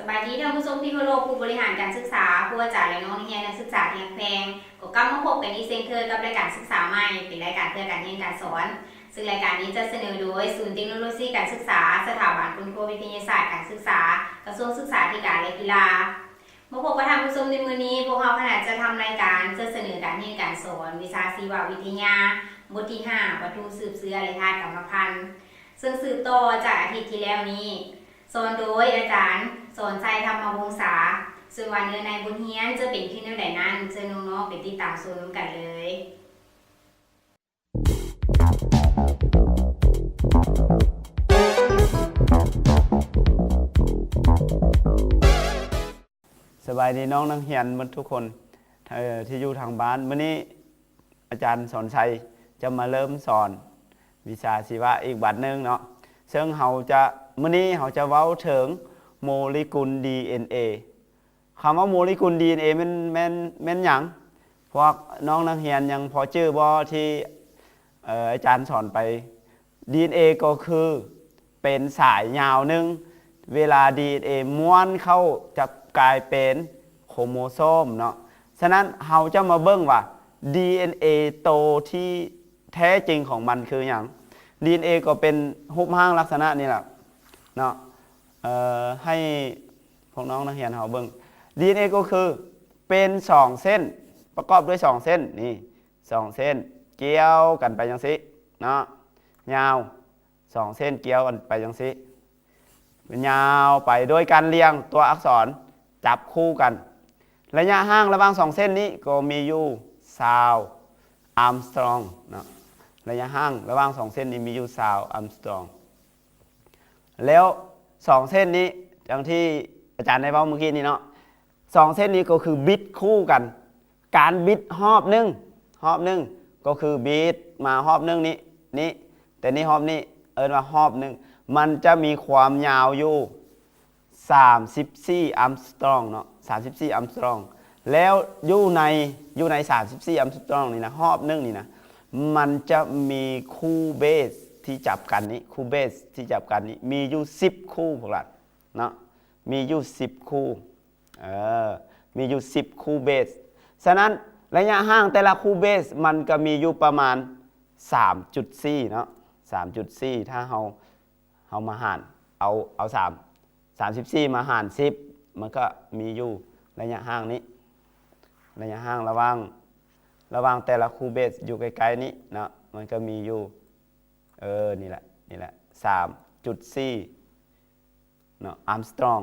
ສະບາຍດີທ່ານຜູ້ຊົມທີ່ເຄົາລົບ, ຜູ້ບໍລິຫານການສຶກສາ, ຄູອາຈານ ແລະ ນ້ອງນັກຮຽນນັກສຶກສາທີ່ຮັກແພງ. ກໍກັບມາພົບກັນອີກເຊັ່ນເຄີຍກັບລາຍການສຶກສາໃໝ່, ເປັນລາຍການເພື່ອການຮຽນການສອນ, ຊຶ່ງລາຍການນີ້ຈັດສະເໜີໂດຍສູນເຕັກໂນໂລຊີການສຶກສາ, ສະຖາບັນຄົ້ນຄວ້າວິທະຍາສາດການສຶກສາ, ກະຊວງສຶກສາທິການ ແລະ ກິລາ. ມາພົບກັບທ່ານຜູ້ຊົມໃນມື້ນີ້, ພວກເຮົາຄະນະຈັດທຳລາຍການຈັດສະເໜີການຮຽນການສອນ ວິຊາຊີວະວິທະຍາ ບົດທີຫ້າ ວັດຖຸສືບເຊື້ອ ແລະ ທາດກຳມະພັນ, ເຊິ່ງສືບຕໍ່ຈາກອາທິດທີ່ແລ້ວນີ້. ສອນໂດຍອາຈານ ສອນໄຊ ທຳມະວົງສາ. ສ່ວນວ່າເນື້ອໃນບົດຮຽນຈະເປັນຄືແນວໃດນັ້ນ, ເຊີນນ້ອງໆໄປຕິດຕາມຊົມນຳກັນເລີຍ. ສະບາຍດີນ້ອງນັກຮຽນເບິດທຸກຄົນ ເອີ ທີ່ຢູ່ທາງບ້ານ. ມື້ນີ້ອາຈານສອນໄຊຈະມາເລີ່ມສອນວິຊາຊີວະອີກບັດໜຶ່ງເນາະ, ເຊິ່ງເຮົາຈະ ມື້ນີ້ເຮົາຈະເວົ້າເຖິງໂມເລກຸນ ດີເອັນເອ. ຄຳວ່າໂມເລກຸນ ດີເອັນເອ ແມ່ນ ແມ່ນ ແມ່ນຫຍັງ? ພວກນ້ອງນັກຮຽນຍັງພໍຈື່ບໍ່ ທີ່ ເອີ ອາຈານສອນໄປ? ດີເອັນເອ ກໍຄືເປັນສາຍຍາວໜຶ່ງ, ເວລາ ດີເອັນເອ ມ້ວນເຂົ້າຈະກາຍເປັນໂຄໂມໂຊມເນາະ. ສະນັ້ນເຮົາຈະມາເບິ່ງວ່າ ດີເອັນເອ ໂຕທີ່ແທ້ຈິງຂອງມັນຄືຫຍັງ. ດີເອັນເອ ກໍເປັນຮູບຮ່າງລັກສະນະນີ້ແຫຼະເນາະ. ເອີ ໃຫ້ພວກນ້ອງນັກຮຽນເຮົາເບິ່ງ, ດີເອັນເອ ກໍຄືເປັນສອງເສັ້ນ, ປະກອບດ້ວຍສອງເສັ້ນ, ນີ້ ສອງເສັ້ນກ່ຽວກັນໄປຈັ່ງຊີ້ເນາະ, ຍາວ ສອງເສັ້ນກ່ຽວກັນໄປຈັ່ງຊີ້, ຍາວໄປໂດຍການລຽງຕົວອັກສອນຈັບຄູ່ກັນ. ໄລຍະຫ່າງລະຫວ່າງສອງເສັ້ນນີ້ກໍມີຢູ່ຊາວອາມສະຕຣອງເນາະ, ໄລຍະຫ່າງລະຫວ່າງສອງເສັ້ນນີ້ມີຢູ່ຊາວອາມສະຕຣອງ. ແລ້ວສອງເສັ້ນນີ້ ດັ່ງທີ່ອາຈານໄດ້ເວົ້າມື້ກີ້ນີ້ເນາະ, ສອງເສັ້ນນີ້ກໍຄືບິດຄູ່ກັນ. ການບິດຮອບໜຶ່ງ ຮອບໜຶ່ງກໍຄືບິດມາຮອບໜຶ່ງນີ້ ນີ້ ແຕ່ນີ້ຮອບນີ້ ເອີ້ນວ່າຮອບໜຶ່ງ, ມັນຈະມີຄວາມຍາວຢູ່ສາມສິບສີ່ອາມສະຕຣອງເນາະ, ສາມສິບສີ່ອາມສະຕຣອງ. ແລ້ວຢູ່ໃນ ຢູ່ໃນສາມສິບສີ່ອາມສະຕຣອງນີ້ນະ, ຮອບໜຶ່ງນີ້ນະ, ມັນຈະມີຄູ່ເບສທີ່ຈັບກັນນີ້, ຄູ່ເບສທີ່ຈັບກັນນີ້ ມີຢູ່ສິບຄູ່ພວກຫຼານເນາະ, ມີຢູ່ສິບຄູ່. ເອີ ມີຢູ່ສິບຄູ່ເບສ. ສະນັ້ນໄລຍະຫ່າງແຕ່ລະຄູ່ເບສມັນກໍມີຢູ່ປະມານສາມຈຸດສີ່ເນາະ, ສາມຈຸດສີ່ ຖ້າເຮົາ ເຮົາມາຫານ ເອົາ ເອົາສາມ ສາມສິບສີ່ມາຫານສິບ ມັນກໍມີຢູ່ໄລຍະຫ່າງນີ້, ໄລຍະຫ່າງລະຫວ່າງ ລະຫວ່າງແຕ່ລະຄູ່ເບສຢູ່ໃກ້ໆນີ້ເນາະ, ມັນກໍມີຢູ່ ເອີ ນີ້ແຫຼະ ນີ້ແຫຼະ ສາມຈຸດສີ່ ເນາະ ອາມສະຕຣອງ.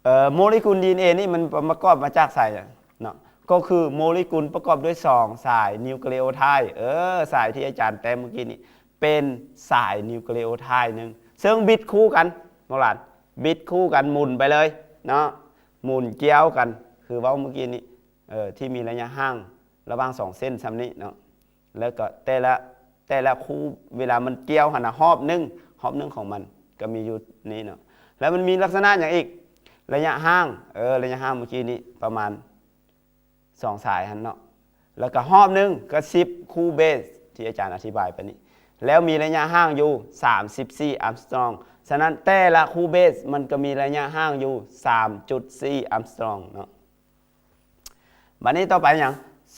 ເອີ ໂມເລກຸນ ດີເອັນເອ ນີ້ມັນປະກອບມາຈາກສາຍເນາະ, ກໍຄືໂມເລກຸນປະກອບດ້ວຍສອງສາຍນິວເຄລີໂອໄທດ໌. ເອີ ສາຍທີ່ອາຈານແຕ້ມມື້ກີ້ນີ້ເປັນສາຍນິວເຄລີໂອໄທດ໌ໜຶ່ງ ເຊິ່ງບິດຄູ່ກັນ ນ້ອງຫຼານ, ບິດຄູ່ກັນໝູນໄປເລີຍເນາະ, ໝູນກ່ຽວກັນ ຄືເວົ້າມື້ກີ້ນີ້ ເອີ ທີ່ມີໄລຍະຫ່າງລະຫວ່າງສອງເສັ້ນຊ່ຳນີ້ເນາະ. ແລ້ວກໍແຕ່ລະ ແຕ່ລະຄູ່ ເວລາມັນກ່ຽວຫັ້ນນະ ຮອບໜຶ່ງ ຮອບໜຶ່ງຂອງມັນກໍມີຢູ່ນີ້ເນາະ. ແລ້ວມັນມີລັກສະນະຫຍັງອີກ? ໄລຍະຫ່າງ ເອີ ໄລຍະຫ່າງມື້ກີ້ນີ້ປະມານສອງສາຍຫັ້ນເນາະ, ແລ້ວກໍຮອບໜຶ່ງກໍສິບຄູ່ເບສ ທີ່ອາຈານອະທິບາຍໄປນີ້, ແລ້ວມີໄລຍະຫ່າງຢູ່ສາມສິບສີ່ອາມສະຕຣອງ. ສະນັ້ນແຕ່ລະຄູ່ເບສມັນກໍມີໄລຍະຫ່າງຢູ່ສາມຈຸດສີ່ອາມສະຕຣອງເນາະ. ບັດນີ້ຕໍ່ໄປຫຍັງ?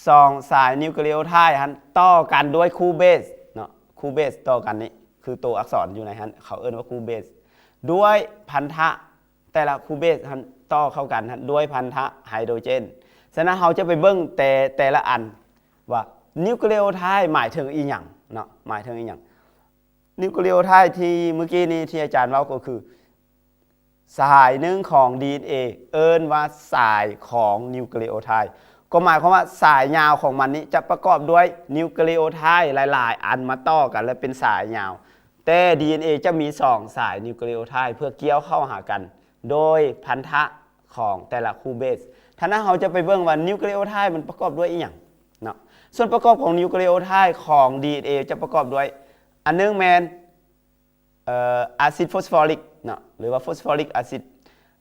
ສອງສາຍນິວເຄລີໂອໄທດ໌ຫັ້ນຕໍ່ກັນດ້ວຍຄູ່ເບສເນາະ, ຄູ່ເບສຕໍ່ກັນນີ້ ຄືໂຕອັກສອນຢູ່ໃນຫັ້ນ ເຂົາເອີ້ນວ່າຄູ່ເບສ ດ້ວຍພັນທະ, ແຕ່ລະຄູ່ເບສຫັ້ນຕໍ່ເຂົ້າກັນຫັ້ນດ້ວຍພັນທະໄຮໂດຣເຈນ. ສະນັ້ນເຮົາຈະໄປເບິ່ງແຕ່ ແຕ່ລະອັນວ່ານິວເຄລີໂອໄທດ໌ໝາຍເຖິງອີ່ຫຍັງເນາະ, ໝາຍເຖິງອີ່ຫຍັງ? ນິວເຄລີໂອໄທດ໌ທີ່ມື້ກີ້ນີ້ທີ່ອາຈານເວົ້າກໍຄື ສາຍໜຶ່ງຂອງ ດີເອັນເອ ເອີ້ນວ່າສາຍຂອງນິວເຄລີໂອໄທດ໌, ກໍໝາຍຄວາມວ່າສາຍຍາວຂອງມັນນີ້ຈະປະກອບດ້ວຍນິວເຄລີໂອໄທດ໌ຫຼາຍໆອັນມາຕໍ່ກັນ ແລະ ເປັນສາຍຍາວ. ແຕ່ ດີເອັນເອ ຈະມີສອງສາຍນິວເຄລີໂອໄທດ໌ເພື່ອກ່ຽວເຂົ້າຫາກັນໂດຍພັນທະຂອງແຕ່ລະຄູ່ເບສ. ທາງນັ້ນເຮົາຈະໄປເບິ່ງວ່ານິວເຄລີໂອໄທດ໌ມັນປະກອບດ້ວຍອີ່ຫຍັງເນາະ. ສ່ວນປະກອບຂອງນິວເຄລີໂອໄທດ໌ຂອງ ດີເອັນເອ ຈະປະກອບດ້ວຍ ອັນໜຶ່ງແມ່ນ ເອີ ອາຊິດຟອສຟໍລິກເນາະ ຫຼືວ່າຟອສຟໍລິກອາຊິດ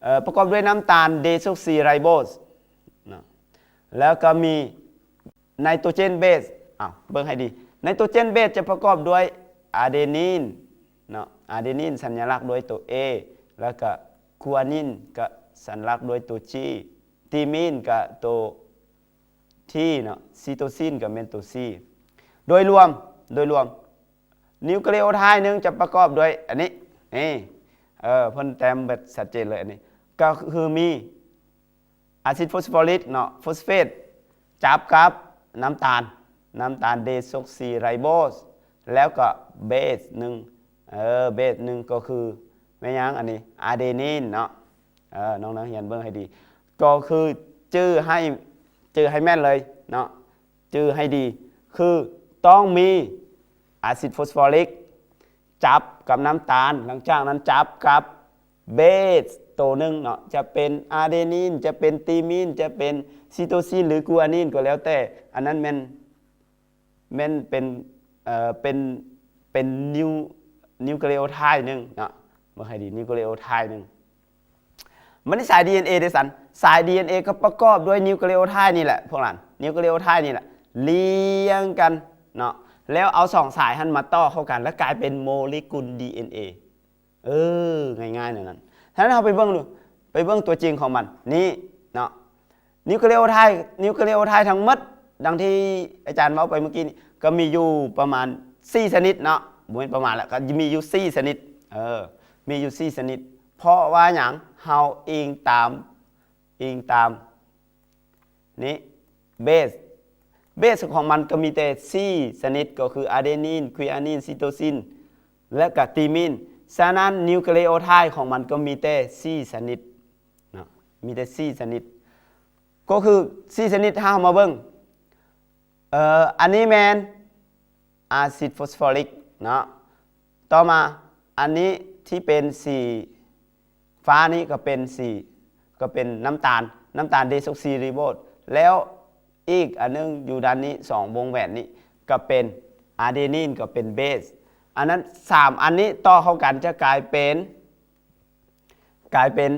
ເອີ ປະກອບດ້ວຍນ້ຳຕານເດໂຊຊີໄຣໂບສເນາະ, ແລ້ວກໍມີໄນໂຕເຈນເບສ. ເອົາ ເບິ່ງໃຫ້ດີ, ໄນໂຕເຈນເບສຈະປະກອບດ້ວຍອາເດນີນເນາະ, ອາເດນີນສັນຍະລັກດ້ວຍໂຕ A ແລ້ວກໍ Guanine ກໍສັນລັກດ້ວຍຕົວ G, thymine ກໍຕົວ T ເນາະ, cytosine ກໍແມ່ນຕົວ C. ໂດຍລວມ ໂດຍລວມ ນິວເຄລີໂອໄທໜຶ່ງຈະປະກອບດ້ວຍອັນນີ້ ນີ້ ເອີ ເພິ່ນແຕ້ມແບບຊັດເຈນເລີຍ ອັນນີ້ກໍຄືມີ ອາຊິດໂຟສຟໍລິກເນາະ ໂຟສເຟດ ຈັບກັບນ້ຳຕານ ນ້ຳຕານເດໂຊກຊີໄຣໂບສ ແລ້ວກໍເບສໜຶ່ງ ເອີ ເບສໜຶ່ງກໍຄືແມ່ນຫຍັງອັນນີ້ ອາເດນີນເນາະ ເອີ ນ້ອງນັກຮຽນເບິ່ງໃຫ້ດີ ກໍຄືຈື່ໃຫ້ ຈື່ໃຫ້ແມ່ນເລີຍເນາະ ຈື່ໃຫ້ດີ ຄືຕ້ອງມີອາຊິດໂຟສຟໍລິກ ຈັບກັບນ້ຳຕານ ຫຼັງຈາກນັ້ນຈັບກັບເບສໂຕໜຶ່ງເນາະ ຈະເປັນອາເດນີນ ຈະເປັນທີມີນ ຈະເປັນຊີໂຕຊີນ ຫຼື ກູອານີນກໍແລ້ວແຕ່ ອັນນັ້ນແມ່ນ ແມ່ນເປັນ ເອີ ເປັນ ເປັນນິວ ນິວເຄລີໂອໄທໜຶ່ງເນາະ ເບິ່ງໃຫ້ດີ ນິວເຄລີໂອໄທໜຶ່ງ ມັນມີສາຍດີເອັນເອເດ້ຊັ້ນ ສາຍດີເອັນເອກໍປະກອບດ້ວຍນິວເຄລີໂອໄທນີ້ແຫຼະ ພວກນັ້ນ ນິວເຄລີໂອໄທນີ້ແຫຼະ ລຽງກັນເນາະ ແລ້ວເອົາສອງສາຍຫັ້ນມາຕໍ່ເຂົ້າກັນ ແລ້ວກາຍເປັນໂມເລກຸນດີເອັນເອ ເອີ ງ່າຍໆແນວນັ້ນ ສະນັ້ນເຮົາໄປເບິ່ງດູ ໄປເບິ່ງຕົວຈິງຂອງມັນ ນີ້ເນາະ ນິວເຄລີໂອໄທ ນິວເຄລີໂອໄທທັງໝົດ ດັ່ງທີ່ອາຈານເວົ້າໄປເມື່ອກີ້ນີ້ ກໍມີຢູ່ປະມານສີ່ຊະນິດເນາະ ບໍ່ແມ່ນປະມານລະ ກໍມີຢູ່ສີ່ຊະນິດ ເອີ ມີຢູ່ສີ່ຊະນິດ ເພາະວ່າຫຍັງ ເຮົາອີງຕາມ ອີງຕາມ ນີ້ ເບສ ເບສຂອງມັນກໍມີແຕ່ສີ່ຊະນິດ ກໍຄືອາເດນີນ ກູອານີນ ຊີໂຕຊີນ ແລະກະທີມີນ ສະນັ້ນນິວເຄລີໂອໄທຂອງມັນກໍມີແຕ່ສີ່ຊະນິດເນາະ ມີແຕ່ສີ່ຊະນິດ ກໍຄືສີ່ຊະນິດ ເຮົາມາເບິ່ງ ເອີ ອັນນີ້ແມ່ນອາຊິດໂຟສຟໍລິກເນາະ ຕໍ່ມາອັນນີ້ທີ່ເປັນສີ ຟ້ານີ້ກໍເປັນສີ ກໍເປັນນ້ຳຕານ ນ້ຳຕານເດໂຊກຊີໄຣໂບສ ແລ້ວອີກອັນໜຶ່ງຢູ່ດ້ານນີ້ ສອງວົງແຫວນນີ້ກໍເປັນອາເດນີນ ກໍເປັນເບສ ອັນນັ້ນສາມອັນນີ້ຕໍ່ເຂົ້າກັນຈະກາຍເປັນ ກາຍເປັນ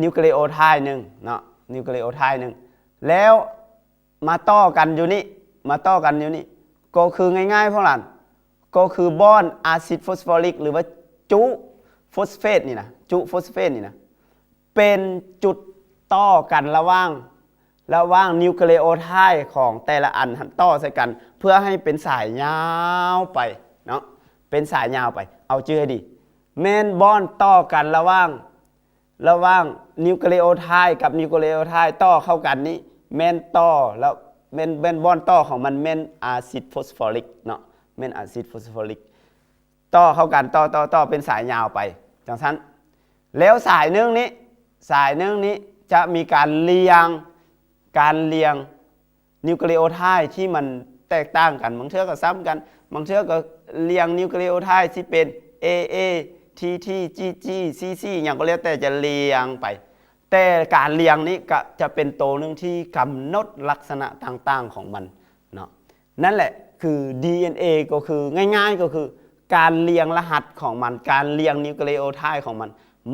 ນິວເຄລີໂອໄທໜຶ່ງເນາະ ນິວເຄລີໂອໄທໜຶ່ງ ແລ້ວ ມາຕໍ່ກັນຢູ່ນີ້ ມາຕໍ່ກັນຢູ່ນີ້ ກໍຄືງ່າຍໆພວກຫຼານ ກໍຄືບ່ອນອາຊິດໂຟສຟໍລິກ ຫຼືວ່າຈຸໂຟສເຟດນີ້ນະ ຈຸໂຟສເຟດນີ້ນະ ເປັນຈຸດຕໍ່ກັນລະຫວ່າງ ລະຫວ່າງນິວເຄລີໂອໄທຂອງແຕ່ລະອັນຫັ້ນຕໍ່ໃສ່ກັນ ເພື່ອໃຫ້ເປັນສາຍຍາວໄປເນາະ ເປັນສາຍຍາວໄປ ເອົາຈື່ໃຫ້ດີ ແມ່ນບ່ອນຕໍ່ກັນລະຫວ່າງ ລະຫວ່າງນິວເຄລີໂອໄທກັບນິວເຄລີໂອໄທຕໍ່ເຂົ້າກັນນີ້ ແມ່ນຕໍ່ແລ້ວ ແມ່ນ ແມ່ນບ່ອນຕໍ່ຂອງມັນແມ່ນອາຊິດໂຟສຟໍລິກເນາະ ແມ່ນອາຊິດໂຟສຟໍລິກ ຕໍ່ເຂົ້າກັນ ຕໍ່ ຕໍ່ ຕໍ່ເປັນສາຍຍາວໄປ ຈັ່ງຊັ້ນ ແລ້ວສາຍໜຶ່ງນີ້ ສາຍໜຶ່ງນີ້ຈະມີການລຽງ ການລຽງ ນິວເຄລີໂອໄທທີ່ມັນແຕກຕ່າງກັນ ບາງເທື່ອກໍຊ້ຳກັນ ບາງເທື່ອກໍລຽງນິວເຄລີໂອໄທທີ່ເປັນ ເອ ເອ ທີ ທີ ຈີ ຈີ ຊີ ຊີ ຫຍັງກໍແລ້ວແຕ່ຈະລຽງໄປ ແຕ່ການລຽງນີ້ກໍຈະເປັນໂຕໜຶ່ງທີ່ກຳນົດລັກສະນະຕ່າງໆຂອງມັນເນາະ ນັ້ນແຫຼະຄືດີເອັນເອ ກໍຄືງ່າຍໆກໍຄືການລຽງລະຫັດຂອງມັນ ການລຽງນິວເຄລີໂອໄທຂອງມັນ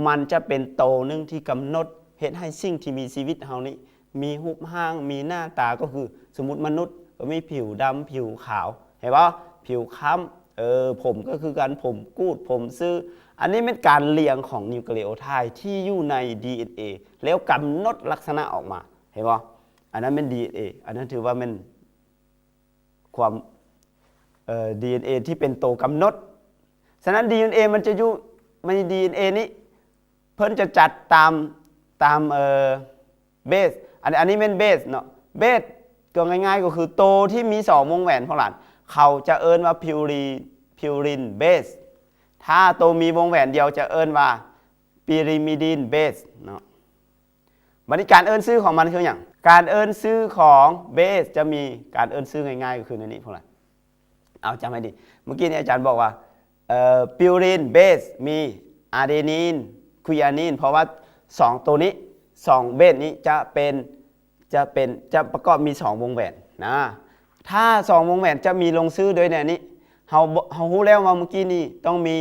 ມັນຈະເປັນໂຕໜຶ່ງທີ່ກຳນົດເຮັດໃຫ້ສິ່ງທີ່ມີຊີວິດເຮົານີ້ ມີຮູບຮ່າງ ມີໜ້າຕາ ກໍຄືສົມມຸດມະນຸດກໍມີຜິວດຳ ຜິວຂາວ ເຫັນບໍ່? ຜິວຄ້ຳ ເອີ ຜົມກໍຄືກັນ ຜົມກູດ ຜົມຊື່ ອັນນີ້ແມ່ນການລຽງຂອງນິວເຄລີໂອໄທທີ່ຢູ່ໃນດີເອັນເອ ແລ້ວກຳນົດລັກສະນະອອກມາ ເຫັນບໍ່? ອັນນັ້ນແມ່ນດີເອັນເອ ອັນນັ້ນຖືວ່າແມ່ນຄວາມ ເອີ ດີເອັນເອທີ່ເປັນໂຕກຳນົດ ສະນັ້ນດີເອັນເອມັນຈະຢູ່ ມັນ ດີເອັນເອນີ້ ເພິ່ນຈະຈັດຕາມ ຕາມ ເອີ ເບສ ອັນ ອັນນີ້ແມ່ນເບສເນາະ ເບສກໍງ່າຍໆກໍຄືໂຕທີ່ມີສອງວົງແຫວນພວກຫຼານ ເຂົາຈະເອີ້ນວ່າພິວຣີ ພິວຣິນເບສ ຖ້າໂຕມີວົງແຫວນດຽວຈະເອີ້ນວ່າປີຣິມິດີນເບສເນາະ ບັດນີ້ການເອີ້ນຊື່ຂອງມັນຄືຫຍັງ? ການເອີ້ນຊື່ຂອງເບສຈະມີການເອີ້ນຊື່ງ່າຍໆກໍຄືໃນນີ້ພວກຫຼານ ເອົາຈຳໃຫ້ດີ ເມື່ອກີ້ນີ້ອາຈານບອກວ່າ ເອີ ປິວຣິນເບສ ມີອາເດນີນ ຄວີອານີນ ເພາະວ່າສອງໂຕນີ້ ສອງເບສນີ້ຈະເປັນ ຈະເປັນ ຈະປະກອບມີສອງວົງແຫວນນະ ຖ້າສອງວົງແຫວນຈະມີລົງຊື່ດ້ວຍໃນນີ້ ເຮົາ ເຮົາຮູ້ແລ້ວວ່າເມື່ອກີ້ນີ້ຕ້ອງມີ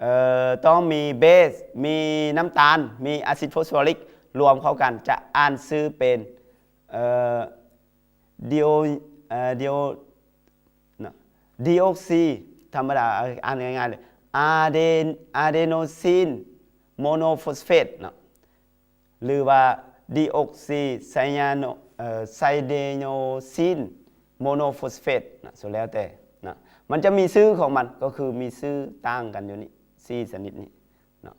ເອີ ຕ້ອງມີເບສ ມີນ້ຳຕານ ມີອາຊິດໂຟສຟໍລິກ ລວມເຂົ້າກັນຈະອ່ານຊື່ເປັນ ເອີ ດີໂອ ເອີ ດີໂອ ເນາະ ດີໂອຊີ ທຳມະດາ ເອົາ ອ່ານງ່າຍໆເລີຍ ອາເດ ອາເດໂນຊີນ ໂມໂນຟອສເຟດເນາະ ຫຼືວ່າດີອອກຊີໄຊຍາໂນ ເອີ ໄຊເດໂນຊິນໂມໂນຟອສເຟດນະ ສຸດແລ້ວແຕ່ນະ ມັນຈະມີຊື່ຂອງມັນ ກໍຄືມີຊື່ຕ່າງກັນຢູ່ນີ້ ສີ່ຊະນິດນີ້ເນາະ.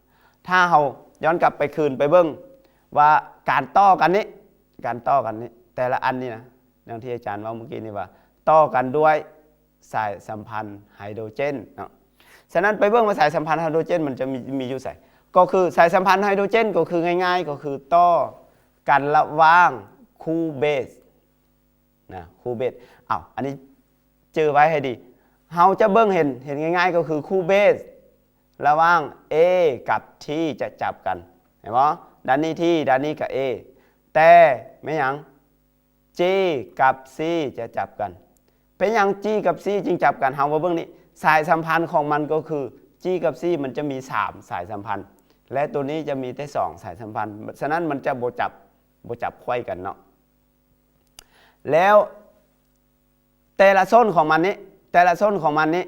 ຖ້າເຮົາຍ້ອນກັບໄປຄືນໄປເບິ່ງວ່າການຕໍ່ກັນນີ້ ການຕໍ່ກັນນີ້ ແຕ່ລະອັນນີ້ນະ ດັ່ງທີ່ອາຈານເວົ້າເມື່ອກີ້ນີ້ວ່າ ຕໍ່ກັນດ້ວຍ ສາຍສຳພັນໄຮໂດຣເຈນເນາະ. ສະນັ້ນໄປເບິ່ງວ່າສາຍສຳພັນໄຮໂດຣເຈນມັນຈະມີ ມີຢູ່ໃສ? ກໍຄືສາຍສຳພັນໄຮໂດຣເຈນກໍຄືງ່າຍໆ ກໍຄືຕໍ່ກັນລະຫວ່າງຄູ່ເບສນະ ຄູ່ເບສ. ເອົ້າ ອັນນີ້ຈື່ໄວ້ໃຫ້ດີ. ເຮົາຈະເບິ່ງເຫັນ ເຫັນງ່າຍໆ ກໍຄືຄູ່ເບສລະຫວ່າງ A ກັບ T ຈະຈັບກັນ ເຫັນບໍ່? ດ້ານນີ້ T ດ້ານນີ້ກໍ A ແຕ່ແມ່ນຫຍັງ? G ກັບ C ຈະຈັບກັນ. ເປັນຫຍັງ G ກັບ C ຈຶ່ງຈັບກັນ? ເຮົາມາເບິ່ງນີ້ ສາຍສຳພັນຂອງມັນກໍຄື G ກັບ C ມັນຈະມີສາມສາຍສຳພັນ ແລະ ໂຕນີ້ຈະມີແຕ່ສອງສາຍສຳພັນ. ສະນັ້ນມັນຈະບໍ່ຈັບ ບໍ່ຈັບໄຂວ້ກັນເນາະ. ແລ້ວແຕ່ລະສົ້ນຂອງມັນນີ້ ແຕ່ລະສົ້ນຂອງມັນນີ້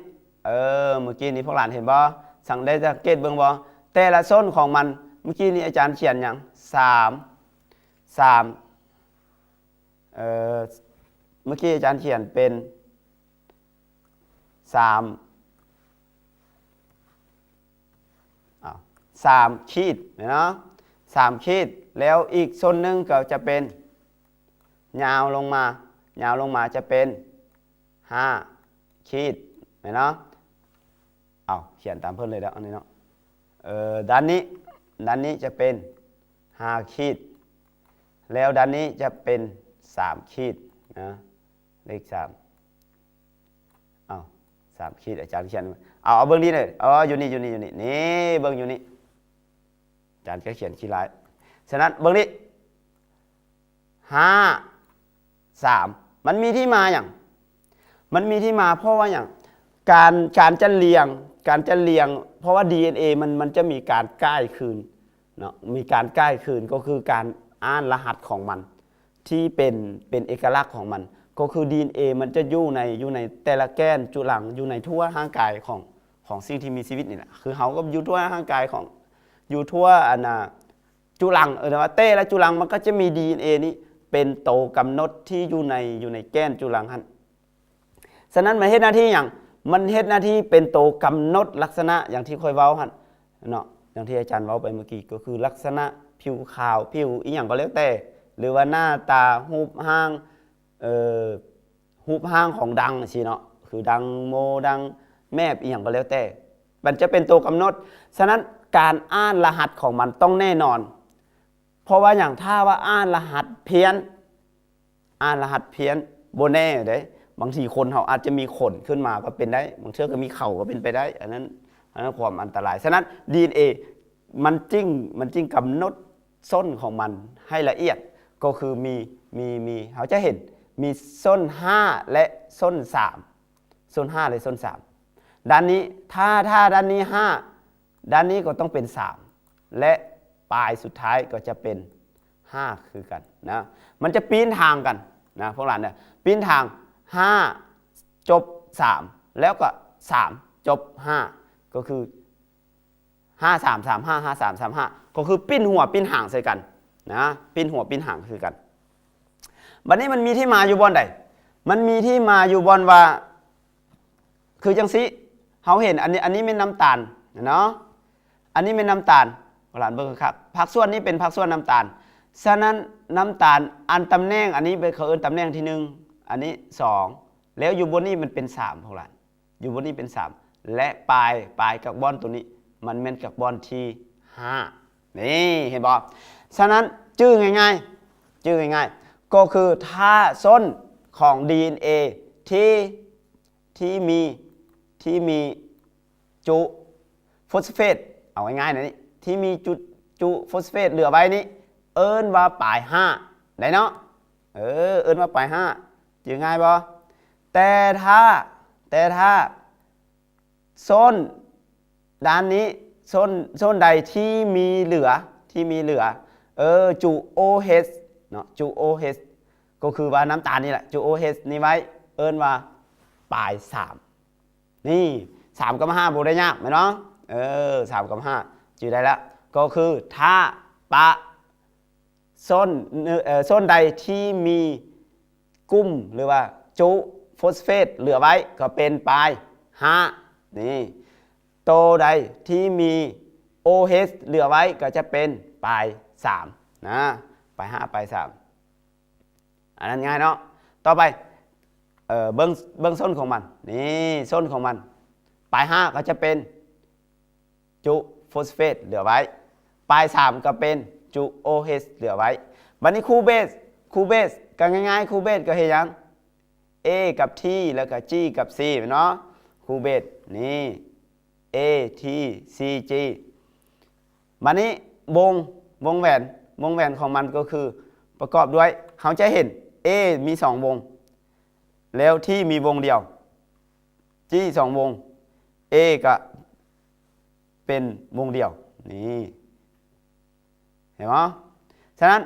ເອີ ເມື່ອກີ້ນີ້ພວກຫຼານເຫັນບໍ່? ສັງ ໄດ້ສັງເກດເບິ່ງບໍ່? ແຕ່ລະສົ້ນຂອງມັນ ເມື່ອກີ້ນີ້ອາຈານຂຽນຫຍັງ? ສາມ ສາມ ເອີ ເມື່ອກີ້ອາຈານຂຽນເປັນ ສາມ ອ້າວ ສາມຂີດແມ່ນເນາະ ສາມຂີດ. ແລ້ວອີກສົ້ນໜຶ່ງກໍຈະເປັນ ຍາວລົງມາ ຍາວລົງມາຈະເປັນ ຫ້າຂີດແມ່ນເນາະ. ເອົາ ຂຽນຕາມເພິ່ນເລີຍເດີ ອັນນີ້ເນາະ ເອີ ດ້ານນີ້ ດ້ານນີ້ຈະເປັນ ຫ້າຂີດ ແລ້ວດ້ານນີ້ຈະເປັນ ສາມຂີດນະ ເລກສາມ. ເອົາ ສາມຂີດ ອາຈານຂຽນ ເອົາ ເອົາເບິ່ງນີ້ເດີ ເອົາ ຢູ່ນີ້ ຢູ່ນີ້ ຢູ່ນີ້ ນີ້ ເບິ່ງຢູ່ນີ້ ອາຈານກໍຂຽນຂີ້ຮ້າຍ. ສະນັ້ນເບິ່ງນີ້ ຫ້າ ສາມ ມັນມີທີ່ມາຫຍັງ? ມັນມີທີ່ມາເພາະວ່າຫຍັງ? ການ ການຈັດລຽງ ການຈັດລຽງ ເພາະວ່າ ດີເອັນເອ ມັນ ມັນຈະມີການກ່າຍຄືນເນາະ ມີການກ່າຍຄືນ ກໍຄືການອ່ານລະຫັດຂອງມັນ ທີ່ເປັນ ເປັນເອກະລັກຂອງມັນ ກໍຄື ດີເອັນເອ ມັນຈະຢູ່ໃນ ຢູ່ໃນແຕ່ລະແກ່ນຈຸລັງ ຢູ່ໃນທົ່ວຮ່າງກາຍຂອງ ຂອງສິ່ງທີ່ມີຊີວິດນີ້ແຫຼະ. ຄືເຮົາກໍຢູ່ທົ່ວຮ່າງກາຍຂອງ ຢູ່ທົ່ວ ອັນນ່າ ຈຸລັງ ເອີ ແຕ່ວ່າແຕ່ລະຈຸລັງມັນກໍຈະມີ ດີເອັນເອ ນີ້ເປັນໂຕກຳນົດທີ່ຢູ່ໃນ ຢູ່ໃນແກ່ນຈຸລັງຫັ້ນ. ສະນັ້ນມັນເຮັດໜ້າທີ່ຫຍັງ? ມັນເຮັດໜ້າທີ່ເປັນໂຕກຳນົດລັກສະນະ ຢ່າງທີ່ຂ້ອຍເວົ້າຫັ້ນເນາະ ຢ່າງທີ່ອາຈານເວົ້າໄປເມື່ອກີ້ ກໍຄືລັກສະນະຜິວຂາວ ຜິວອີ່ຫຍັງກໍແລ້ວແຕ່ ຫຼືວ່າໜ້າຕາ ຮູບຮ່າງ ເອີ ຮູບຮ່າງຂອງດັງຊີ້ເນາະ ຄືດັງໂມ ດັງແມບ ອີ່ຫຍັງກໍແລ້ວແຕ່ ມັນຈະເປັນໂຕກຳນົດ. ສະນັ້ນການອ່ານລະຫັດຂອງມັນຕ້ອງແນ່ນອນ ເພາະວ່າຫຍັງ? ຖ້າວ່າອ່ານລະຫັດພຽນ ອ່ານລະຫັດພຽນ ບໍ່ແນ່ເດ້ ບາງທີຄົນເຮົາອາດຈະມີຂົນຂຶ້ນມາກໍເປັນໄດ້ ບາງເທື່ອກໍມີເຂົາກໍເປັນໄປໄດ້ ອັນນັ້ນ ອັນນັ້ນຄວາມອັນຕະລາຍ. ສະນັ້ນ ດີເອັນເອ ມັນຈຶ່ງ ມັນຈຶ່ງກຳນົດ ສົ້ນຂອງມັນໃຫ້ລະອຽດ ກໍຄືມີ ມີ ມີ ເຮົາຈະເຫັນມີສົ້ນຫ້າ ແລະ ສົ້ນສາມ ສົ້ນຫ້າ ແລະ ສົ້ນສາມ ດ້ານນີ້ ຖ້າ ຖ້າດ້ານນີ້ຫ້າ ດ້ານນີ້ກໍຕ້ອງເປັນສາມ ແລະ ປາຍສຸດທ້າຍກໍຈະເປັນຫ້າຄືກັນນະ ມັນຈະປີ້ນທາງກັນນະ ພວກຫຼານເດີ ປີ້ນທາງ ຫ້າ ຈົບ ສາມ ແລ້ວກໍ ສາມ ຈົບ ຫ້າ ກໍຄື ຫ້າສາມສາມຫ້າ ຫ້າສາມສາມຫ້າ ກໍຄືປີ້ນຫົວປີ້ນຫາງໃສ່ກັນນະ ປີ້ນຫົວປີ້ນຫາງຄືກັນ. ບັດນີ້ມັນມີທີ່ມາຢູ່ບ່ອນໃດ? ມັນມີທີ່ມາຢູ່ບ່ອນວ່າ ຄືຈັ່ງຊີ້ ເຮົາເຫັນອັນນີ້ ອັນນີ້ແມ່ນນ້ຳຕານເນາະ ອັນນີ້ແມ່ນນ້ຳຕານ ພວກຫຼານເບິ່ງຄັກໆ ພາກສ່ວນນີ້ເປັນພາກສ່ວນນ້ຳຕານ. ສະນັ້ນນ້ຳຕານ ອັນຕຳແໜ່ງອັນນີ້ ເຂົາເອີ້ນຕຳແໜ່ງທີໜຶ່ງ ອັນນີ້ສອງ ແລ້ວຢູ່ບ່ອນນີ້ມັນເປັນສາມ ພວກຫຼານ ຢູ່ບ່ອນນີ້ເປັນສາມ ແລະ ປາຍ ປາຍກາບອນໂຕນີ້ ມັນແມ່ນກາບອນທີຫ້າ ນີ້ ເຫັນບໍ່? ສະນັ້ນຈື່ງ່າຍໆ ຈື່ງ່າຍໆ ກໍຄືຖ້າສົ້ນຂອງ ດີເອັນເອ ທີ່ ທີ່ມີ ທີ່ມີຈຸຟອສເຟດ ເອົາງ່າຍໆນະນີ້ ທີ່ມີຈຸ ຈຸຟອສເຟດເຫຼືອໄວ້ນີ້ ເອີ້ນວ່າປາຍຫ້າ ໄດ້ເນາະ ເອີ ເອີ້ນວ່າປາຍຫ້າ ຈື່ງ່າຍບໍ່? ແຕ່ຖ້າ ແຕ່ຖ້າ ສົ້ນດ້ານນີ້ ສົ້ນ ສົ້ນໃດທີ່ມີເຫຼືອ ທີ່ມີເຫຼືອ ເອີ ຈຸໂອເອັດເນາະ ຈຸໂອເອັດ ກໍຄືວ່ານ້ຳຕານນີ້ແຫຼະ ຈຸໂອເອັດນີ້ໄວ້ ເອີ້ນວ່າປາຍສາມ ນີ້ ສາມກັບຫ້າ ບໍ່ໄດ້ຍາກແມ່ນບໍ່? ເອີ ສາມກັບຫ້າ ຈື່ໄດ້ລະ ກໍຄືຖ້າປະ ສົ້ນ ເອີ ສົ້ນໃດທີ່ມີກຸ່ມ ຫຼືວ່າຈຸຟອສເຟດເຫຼືອໄວ້ ກໍເປັນປາຍຫ້າ. ນີ້ ໂຕໃດທີ່ມີໂອເອັດເຫຼືອໄວ້ ກໍຈະເປັນປາຍສາມນະ ປາຍຫ້າ ປາຍສາມ. ອັນນັ້ນງ່າຍເນາະ. ຕໍ່ໄປ ເອີ ເບິ່ງ ເບິ່ງສົ້ນຂອງມັນ. ນີ້ ສົ້ນຂອງມັນ ປາຍຫ້າກໍຈະເປັນຈຸຟອສເຟດເຫຼືອໄວ້ ປາຍສາມກໍເປັນຈຸໂອເອັດເຫຼືອໄວ້. ບັດນີ້ຄູ່ເບສ ຄູ່ເບສກໍງ່າຍໆ ຄູ່ເບສກໍເຮັດຫຍັງ? ເອກັບທີ ແລ້ວກໍຈີກັບຊີແມ່ນບໍ່? ຄູ່ເບສນີ້ ເອ ທີ ຊີ ຈີ. ບັດນີ້ວົງ ວົງແຫວນ ວົງແຫວນຂອງມັນກໍຄືປະກອບດ້ວຍ ເຮົາຈະເຫັນເອມີສອງວົງ ແລ້ວທີມີວົງດຽວ ຈີສອງວົງ ເອກະເປັນວົງດຽວ. ນີ້ ເຫັນບໍ່? ສະນັ້ນ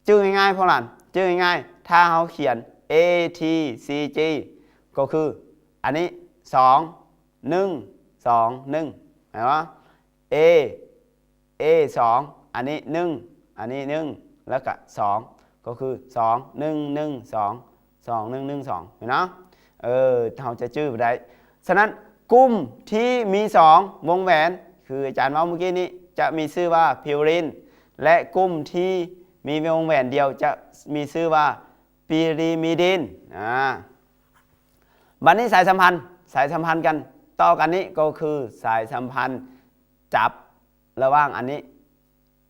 ຈື່ງ່າຍໆ ພວກຫຼານ ຈື່ງ່າຍໆ ຖ້າເຮົາຂຽນ ເອ ທີ ຊີ ຈີ ກໍຄືອັນນີ້ ສອງ ໜຶ່ງ ສອງ ໜຶ່ງ ເຫັນບໍ່? ເອ ເອ ສອງ ອັນນີ້ ໜຶ່ງ ອັນນີ້ ໜຶ່ງ ແລ້ວກະ ສອງ ກໍຄື ສອງ ໜຶ່ງ ໜຶ່ງ ສອງ ສອງ ໜຶ່ງ ໜຶ່ງ ສອງ ເຫັນເນາະ? ເອີ ເຮົາຈະຈື່ໄດ້. ສະນັ້ນ ກຸ່ມທີ່ມີສອງວົງແຫວນ ຄືອາຈານເວົ້າມື້ກີ້ນີ້ ຈະມີຊື່ວ່າພິວຣິນ ແລະ ກຸ່ມທີ່ມີວົງແຫວນດຽວ ຈະມີຊື່ວ່າປີຣີມິດິນ. ອາ ບັດນີ້ສາຍສຳພັນ ສາຍສຳພັນກັນຕໍ່ກັນນີ້ ກໍຄືສາຍສຳພັນຈັບລະຫວ່າງອັນນີ້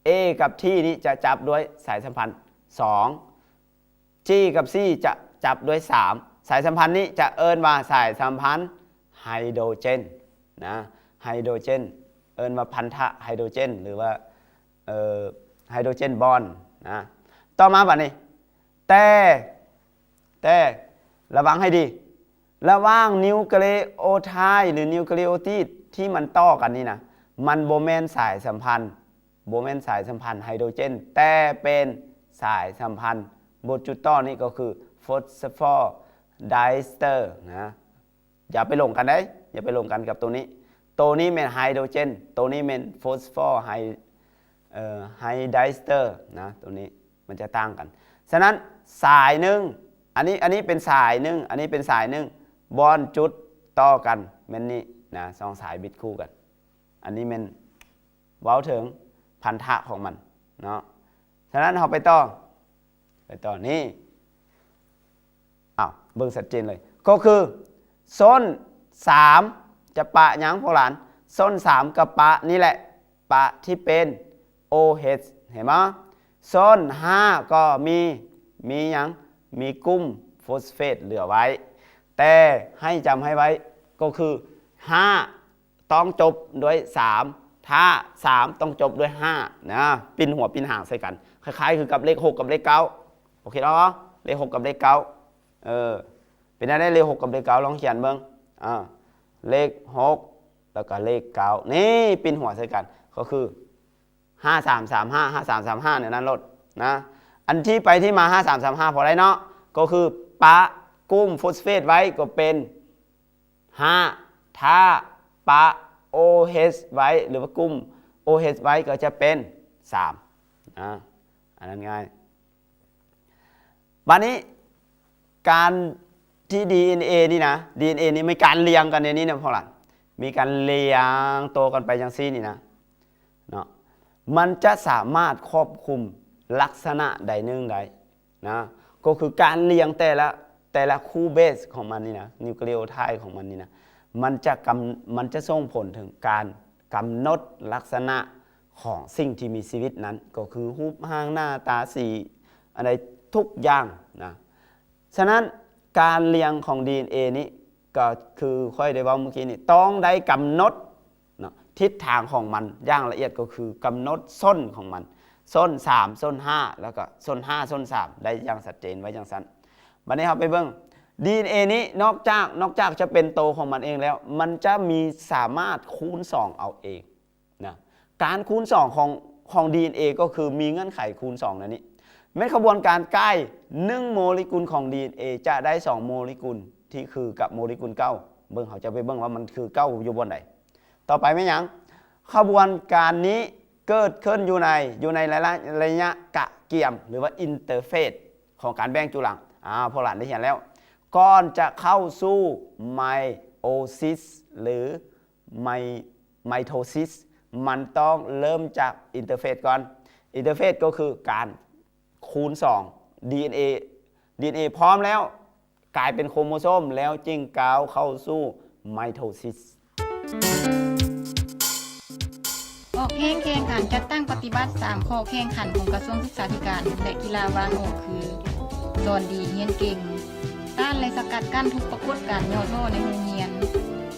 ເອກັບທີນີ້ຈະຈັບດ້ວຍສາຍສຳພັນສອງ ຈີກັບຊີຈະຈັບດ້ວຍສາມ. ສາຍສຳພັນນີ້ຈະເອີ້ນວ່າສາຍສຳພັນໄຮໂດຣເຈນນະ ໄຮໂດຣເຈນ ເອີ້ນວ່າພັນທະໄຮໂດຣເຈນ ຫຼືວ່າ ເອີ ໄຮໂດຣເຈນບອນນະ. ຕໍ່ມາບັດນີ້ ແຕ່ ແຕ່ລະວັງໃຫ້ດີ ລະຫວ່າງນິວເຄລີໂອໄທ ຫຼື ນິວເຄລີໂອຕິດທີ່ມັນຕໍ່ກັນນີ້ນະ ມັນບໍ່ແມ່ນສາຍສຳພັນ ບໍ່ແມ່ນສາຍສຳພັນໄຮໂດຣເຈນ ແຕ່ເປັນສາຍສຳພັນບົດຈຸດຕໍ່ນີ້ ກໍຄືຟອສຟໍໄດສເຕີນະ. ຢ່າໄປຫຼົງກັນເດ້ ຢ່າໄປຫຼົງກັນກັບໂຕນີ້. ໂຕນີ້ແມ່ນໄຮໂດຣເຈນ ໂຕນີ້ແມ່ນຟອສຟໍໄຮ ເອີ ໄຮໄດສເຕີນະ ໂຕນີ້ມັນຈະຕ່າງກັນ. ສະນັ້ນສາຍໜຶ່ງ ອັນນີ້ ອັນນີ້ເປັນສາຍໜຶ່ງ ອັນນີ້ເປັນສາຍໜຶ່ງ ບອນຈຸດຕໍ່ກັນແມ່ນນີ້ນະ ສອງສາຍບິດຄູ່ກັນ. ອັນນີ້ແມ່ນເວົ້າເຖິງພັນທະຂອງມັນເນາະ. ສະນັ້ນເຮົາໄປຕໍ່ ໄປຕໍ່ນີ້ ອ້າວ ເບິ່ງຊັດເຈນເລີຍ ກໍຄືສົ້ນສາມຈະປະຫຍັງພວກຫຼານ? ສົ້ນສາມກໍປະນີ້ແຫຼະ ປະທີ່ເປັນໂອເອັດ ເຫັນບໍ່? ສົ້ນຫ້າກໍມີ ມີຫຍັງ? ມີກຸ່ມຟອສເຟດເຫຼືອໄວ້ ແຕ່ໃຫ້ຈຳໃຫ້ໄວ້ ກໍຄືຫ້າ ຕ້ອງຈົບດ້ວຍສາມ ຖ້າສາມຕ້ອງຈົບດ້ວຍຫ້ານະ ປິ່ນຫົວປິ່ນຫາງໃສ່ກັນ ຄ້າຍໆຄືກັບເລກຫົກກັບເລກເກົ້າ ໂອເຄເນາະ? ເລກຫົກກັບເລກເກົ້າ ເອີ ເປັນແນວໃດເລກຫົກກັບເລກເກົ້າ ລອງຂຽນເບິ່ງ ເອີ ເລກຫົກ ແລ້ວກໍເລກເກົ້າ ນີ້ປິ່ນຫົວໃສ່ກັນ ກໍຄືຫ້າສາມສາມຫ້າ ຫ້າສາມສາມຫ້າ ແນວນັ້ນໂລດນະ. ອັນທີ່ໄປທີ່ມາຫ້າສາມສາມຫ້າ ພໍໄດ້ເນາະ ກໍຄືປະກຸ່ມຟອສເຟດໄວ້ກໍເປັນ ຫ້າ ຖ້າປະໂອເອັດໄວ້ ຫຼືວ່າກຸ່ມໂອເອັດໄວ້ກໍຈະເປັນສາມນະ ອັນນັ້ນງ່າຍ. ບາດນີ້ການທີ່ດີເອັນເອນີ້ນະ ດີເອັນເອນີ້ມີການລຽງກັນໃນນີ້ນະພວກຫຼານ ມີການລຽງໂຕກັນໄປຈັ່ງຊີ້ນີ້ນະເນາະ ມັນຈະສາມາດຄວບຄຸມລັກສະນະໃດໜຶ່ງໄດ້ ນະ ກໍຄືການລຽງແຕ່ລະ ແຕ່ລະຄູ່ເບສຂອງມັນນີ້ນະ ນິວເຄລີໂອໄທຂອງມັນນີ້ນະ ມັນຈະກຳ ມັນຈະສົ່ງຜົນເຖິງການກຳນົດລັກສະນະຂອງສິ່ງທີ່ມີຊີວິດນັ້ນ ກໍຄືຮູບຮ່າງ ໜ້າຕາ ສີ ອັນໃດທຸກຢ່າງນະ. ສະນັ້ນ ການລຽງຂອງດີເອັນເອນີ້ ກໍຄືຂ້ອຍໄດ້ເວົ້າມື້ກີ້ນີ້ ຕ້ອງໄດ້ກຳນົດ ເນາະ ທິດທາງຂອງມັນຢ່າງລະອຽດ ກໍຄືກຳນົດສົ້ນຂອງມັນ ສົ້ນສາມ ສົ້ນຫ້າ ແລ້ວກໍສົ້ນຫ້າ ສົ້ນສາມ ໄດ້ຢ່າງຊັດເຈນໄວ້ຈັ່ງຊັ້ນ. ບັດນີ້ເຮົາໄປເບິ່ງ ດີເອັນເອນີ້ ນອກຈາກ ນອກຈາກຈະເປັນໂຕຂອງມັນເອງແລ້ວ ມັນຈະມີສາມາດຄູນສອງເອົາເອງນະ. ການຄູນສອງຂອງ ຂອງດີເອັນເອ ກໍຄືມີເງື່ອນໄຂຄູນສອງໃນນີ້ ແມ່ນຂະບວນການກາຍໜຶ່ງໂມເລກຸນຂອງດີເອັນເອ ຈະໄດ້ສອງໂມເລກຸນທີ່ຄືກັບໂມເລກຸນເກົ່າ. ເບິ່ງ ເຮົາຈະໄປເບິ່ງວ່າມັນຄືເກົ່າຢູ່ບ່ອນໃດ. ຕໍ່ໄປແມ່ນຫຍັງ? ຂະບວນການນີ້ ເກີດຂຶ້ນຢູ່ໃນ ຢູ່ໃນໄລຍະ ໄລຍະກະກຽມ ຫຼືວ່າອິນເຕີເຟດຂອງການແບ່ງຈຸລັງ. ອາ ພວກຫຼານໄດ້ຮຽນແລ້ວ. ກ່ອນຈະເຂົ້າສູ່ໄມໂອຊິສ ຫຼື ໄມ ໄມໂທຊິສ ມັນຕ້ອງເລີ່ມຈາກອິນເຕີເຟດກ່ອນ. ອິນເຕີເຟດກໍຄືການຄູນສອງ ດີເອັນເອ ດີເອັນເອ ພ້ອມແລ້ວ ກາຍເປັນໂຄໂມໂຊມ ແລ້ວຈຶ່ງກ້າວເຂົ້າສູ່ໄມໂທຊິສ. ອອກແຮງແຂ່ງຂັນ ຈັດຕັ້ງປະຕິບັດ ສາມ ຂໍ້ແຂ່ງຂັນຂອງກະຊວງສຶກສາທິການ ແລະ ກິລາວາງອອກຄື: ສອນດີຮຽນເກັ່ງ, ຕ້ານ ແລະ ສະກັດກັ້ນທຸກປາກົດການຫຍໍ້ທໍ້ໃນໂຮງຮຽນ,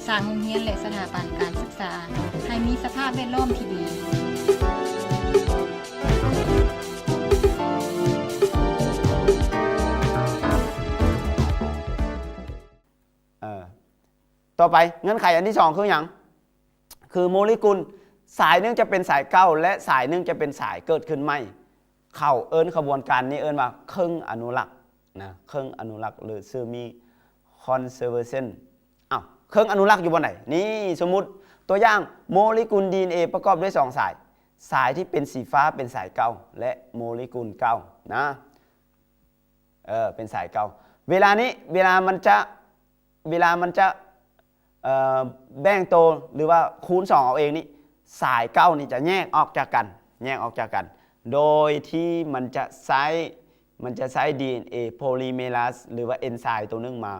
ສ້າງໂຮງຮຽນ ແລະ ສະຖາບັນການສຶກສາໃຫ້ມີສະພາບແວດລ້ອມທີ່ດີ. ເອີ ຕໍ່ໄປ ເງື່ອນໄຂອັນທີສອງຄືຫຍັງ? ຄືໂມເລກຸນສາຍໜຶ່ງຈະເປັນສາຍເກົ່າ ແລະ ສາຍໜຶ່ງຈະເປັນສາຍເກີດຂຶ້ນໃໝ່. ເຂົາເອີ້ນຂະບວນການນີ້ເອີ້ນວ່າເຄິ່ງອະນຸລັກນະ, ເຄິ່ງອະນຸລັກ ຫຼື ເຊີມີຄອນເຊີເວີຊັນ. ອ້າວ ເຄິ່ງອະນຸລັກຢູ່ບ່ອນໃດ? ນີ້ ສົມມຸດຕົວຢ່າງ ໂມເລກຸນດີເອັນເອປະກອບດ້ວຍສອງສາຍ, ສາຍທີ່ເປັນສີຟ້າເປັນສາຍເກົ່າ ແລະ ໂມເລກຸນເກົ່ານະ. ເອີ ເປັນສາຍເກົ່າ. ເວລານີ້ ເວລາມັນຈະ ເວລາມັນຈະ ເອີ ແບ່ງໂຕ ຫຼືວ່າຄູນສອງເອົາເອງນີ້ ສາຍເກົ່ານີ້ຈະແຍກອອກຈາກກັນ, ແຍກອອກຈາກກັນ ໂດຍທີ່ມັນຈະໃຊ້ ມັນຈະໃຊ້ດີເອັນເອໂພລີເມຣາສ ຫຼືວ່າເອັນໄຊໂຕໜຶ່ງມາ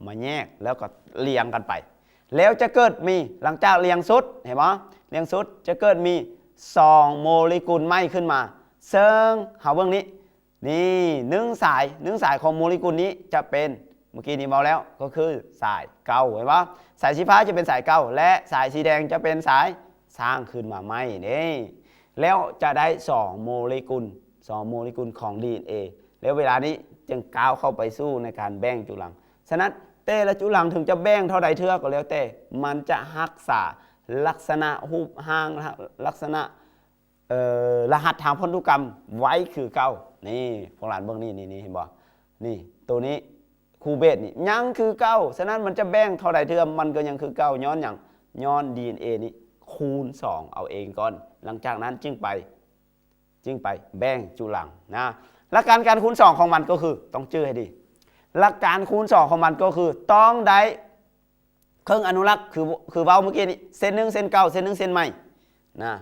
ມາແຍກ ແລ້ວກໍລຽງກັນໄປ ແລ້ວຈະເກີດມີ ຫຼັງຈາກລຽງຊຸດ ເຫັນບໍ່? ລຽງຊຸດຈະເກີດມີສອງໂມເລກຸນໃໝ່ຂຶ້ນມາ ເຊິ່ງເຮົາເບິ່ງນີ້ ນີ້ ໜຶ່ງສາຍ ໜຶ່ງສາຍຂອງໂມເລກຸນນີ້ຈະເປັນ ເມື່ອກີ້ນີ້ເວົ້າແລ້ວ ກໍຄືສາຍເກົ່າ ເຫັນບໍ່? ສາຍສີຟ້າຈະເປັນສາຍເກົ່າ ແລະ ສາຍສີແດງຈະເປັນສາຍສ້າງຂຶ້ນມາໃໝ່ເດ້. ແລ້ວຈະໄດ້ສອງໂມເລກຸນ ສອງໂມເລກຸນຂອງດີເອັນເອ ແລ້ວເວລານີ້ຈຶ່ງກ້າວເຂົ້າໄປສູ່ໃນການແບ່ງຈຸລັງ. ສະນັ້ນ ແຕ່ລະຈຸລັງເຖິງຈະແບ່ງເທົ່າໃດເທື່ອກໍແລ້ວແຕ່ ມັນຈະຮັກສາລັກສະນະຮູບຮ່າງ ລັກສະນະ ເອີ ລະຫັດທາງພັນທຸກຳໄວ້ຄືເກົ່າ. ນີ້ ພວກຫຼານເບິ່ງນີ້ ນີ້ ນີ້ ເຫັນບໍ່? ນີ້ ໂຕນີ້ ຄູເບດນີ້ຍັງຄືເກົ່າ. ສະນັ້ນມັນຈະແບ່ງເທົ່າໃດເທື່ອ ມັນກໍຍັງຄືເກົ່າ. ຍ້ອນຫຍັງ? ຍ້ອນດີເອັນເອນີ້ຄູນສອງເອົາເອງກ່ອນ ຫຼັງຈາກນັ້ນຈຶ່ງໄປ ຈຶ່ງໄປແບ່ງຈຸລັງນະ. ຫຼັກການການຄູນສອງຂອງມັນກໍຄື ຕ້ອງຈື່ໃຫ້ດີ ຫຼັກການຄູນສອງຂອງມັນກໍຄືຕ້ອງໄດ້ເຄິ່ງອະນຸລັກ ຄື ຄືເວົ້າເມື່ອກີ້ນີ້ ເສັ້ນໜຶ່ງເສັ້ນເກົ່າ ເສັ້ນໜຶ່ງເສັ້ນໃໝ່ນະ.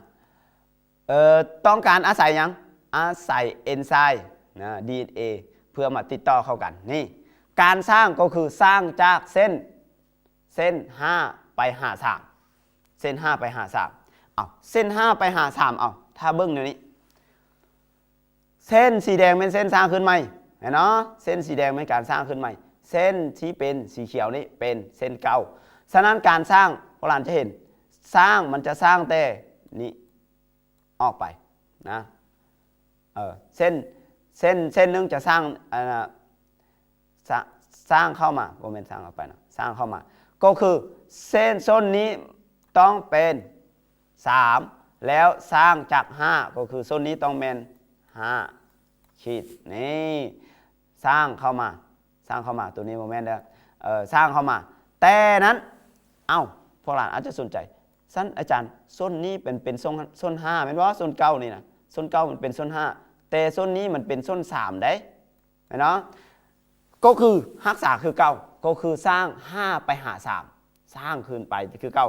ເອີ ຕ້ອງການອາໄສຫຍັງ? ອາໄສເອັນໄຊນະ ດີເອັນເອ ເພື່ອມາຕິດຕໍ່ເຂົ້າກັນ. ນີ້ ການສ້າງກໍຄືສ້າງຈາກເສັ້ນ ເສັ້ນຫ້າໄປຫາສາມ ເສັ້ນຫ້າໄປຫາສາມ. ເອົາ ເສັ້ນຫ້າໄປຫາສາມ ເອົາ ຖ້າເບິ່ງແນວນີ້ ເສັ້ນສີແດງແມ່ນເສັ້ນສ້າງຂຶ້ນໃໝ່ ແມ່ນເນາະ? ເສັ້ນສີແດງແມ່ນການສ້າງຂຶ້ນໃໝ່ ເສັ້ນທີ່ເປັນສີຂຽວນີ້ເປັນເສັ້ນເກົ່າ. ສະນັ້ນການສ້າງ ພວກຫຼານຈະເຫັນ ສ້າງ ມັນຈະສ້າງແຕ່ນີ້ ອອກໄປນະ. ເອີ ເສັ້ນ ເສັ້ນ ເສັ້ນໜຶ່ງຈະສ້າງ ອັນນະ ສ້າ ສ້າງເຂົ້າມາ ບໍ່ແມ່ນສ້າງເຂົ້າໄປນະ ສ້າງເຂົ້າມາ ກໍຄືເສັ້ນສົ້ນນີ້ຕ້ອງເປັນສາມ ແລ້ວສ້າງຈາກຫ້າ ກໍຄືສົ້ນນີ້ຕ້ອງແມ່ນຫ້າຂີດ. ນີ້ ສ້າງເຂົ້າມາ ສ້າງເຂົ້າມາ ໂຕນີ້ບໍ່ແມ່ນເດີ ເອີ ສ້າງເຂົ້າມາ. ແຕ່ນັ້ນ ເອົ້າ ພວກຫຼານອາດຈະສົນໃຈ ຊັ້ນອາຈານ ສົ້ນນີ້ເປັນ ເປັນສົ້ນ ສົ້ນຫ້າແມ່ນບໍ່? ສົ້ນເກົ້ານີ້ນະ ສົ້ນເກົ້າມັນເປັນສົ້ນຫ້າ ແຕ່ສົ້ນນີ້ມັນເປັນສົ້ນສາມເດ້ ແມ່ນເນາະ? ກໍຄືຮັກສາຄືເກົ່າ ກໍຄືສ້າງຫ້າໄປຫາສາມ ສ້າງຄືນໄປຄືເກົ່າ.